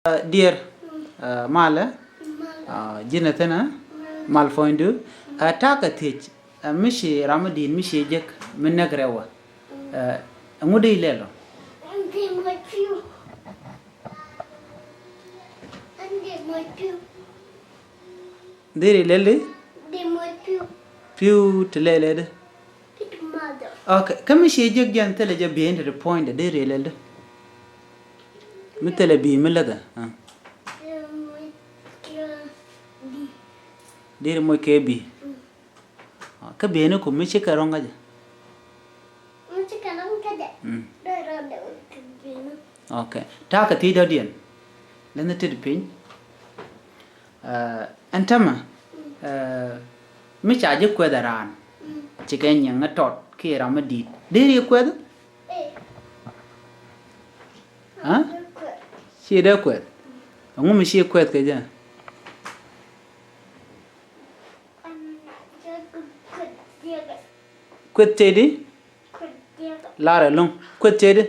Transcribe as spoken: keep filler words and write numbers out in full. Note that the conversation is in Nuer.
Diɛɛr, malɛ, ji̱n ɛ thi̱n ɛ mal puɔ̱nydu. Ta̱a̱ kɛ thiec, mi ci ram mi di̱i̱t mi ci jek mi näk rɛw ɛ, ɛŋu dee ilɛl ɔ? Deri lɛl di? Pi̱w ti lɛl ɛ di? Ok, kä mi ci jek jɛn thilɛ jɛ biey in te ti puɔ̱nydɛ, deri lɛl di? Mi thilɛ biey mi läthɛ. Deri moc kɛ biey. Kä bieyni ku mi cikɛ rɔ̱ŋ kä jɛ. Ok. Ta̱a̱ kɛ thiec dɔ̱diɛn. Läthni tet piny. Ɛn tämɛ, mi ca ji̱ kuɛth ɛ raan, cikɛ nyiŋ ɛ tɔt kiɛ ram mi di̱i̱t, deri kuɛth? Ci dee kuɛth. Ɛŋu mi ci kuɛth kɛ jɛ? Kueth tëëdi? Lar ɛlɔ̱ŋ. Kueth tëëdi?